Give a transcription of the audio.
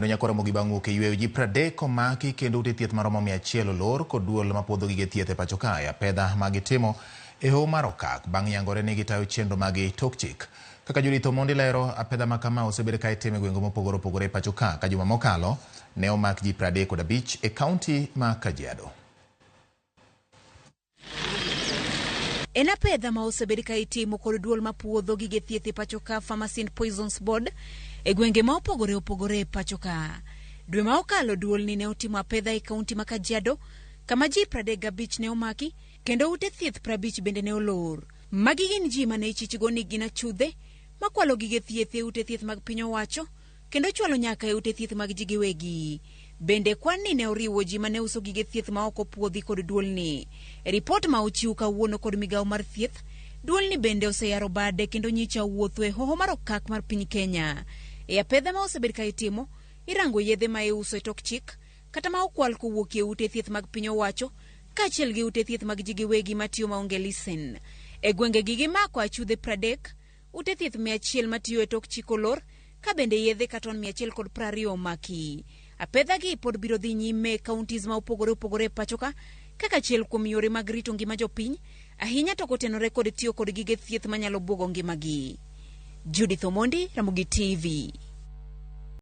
Kendo Nyakwar Ramogi bang' wuok e yweyo ji 30 omaki kendo ute thieth maromo 100 olor kod duol mapuodho gige thieth e pacho kae. Apedha ma gitimo e hoho mar Okak bang' yangore ni gitayo chenro magi tok chik. Kaka Judith Omondi lero, apedha ma kama osebed ka itimo e gwenge mopogore opogore e pacho ka ka juma mokalo ne omak ji 35 e kaunti ma Kajiado. En apedha ma osebed ka itimo kod duol mapuodho gige thieth e pacho ka Pharmacy and Poisons Board e gwenge ma opogore opogore e pacho ka. Dwe ma okalo duolni ne otimo apedha e kaunti ma Kajiado kama ji 35 ne omaki kendo ute thieth 50 bende ne olor. Magi gin ji mane ichichgo ni gin achudhe makwalo gige thieth e ute thieth mag piny owacho kendo chwalo nyaka e ute thieth mag ji giwegi. Bende kwan ni ne oriwo ji mane uso gige thieth ma ok opuodhi kod duolni. E ripot ma ochiw kawuono kod migawo mar thieth, duolni bende oseyaro bade kendo nyicha owuotho e hoho mar okak mar piny Kenya. E apedha ma osebed ka itimo, irango yedhe ma iuso e tok chik kata ma okwal kowuok e ute thieth mag piny owacho kaachiel gi ute thieth mag ji giwegi matiyo maonge lisen. E gwenge gi gimako achudhe 30, ute thieth 100 matiyo e tok chik olor ka bende yedhe katon 120 omaki. Apedha gi pod biro dhi nyime e counties ma opogore opogore e pacho ka kaka achiel kuom yore mag rito ngima jopiny, ahinya to kotenore kod tiyo kod gige thieth manyalo buogo ngimagi. Judith Omondi, Ramogi TV.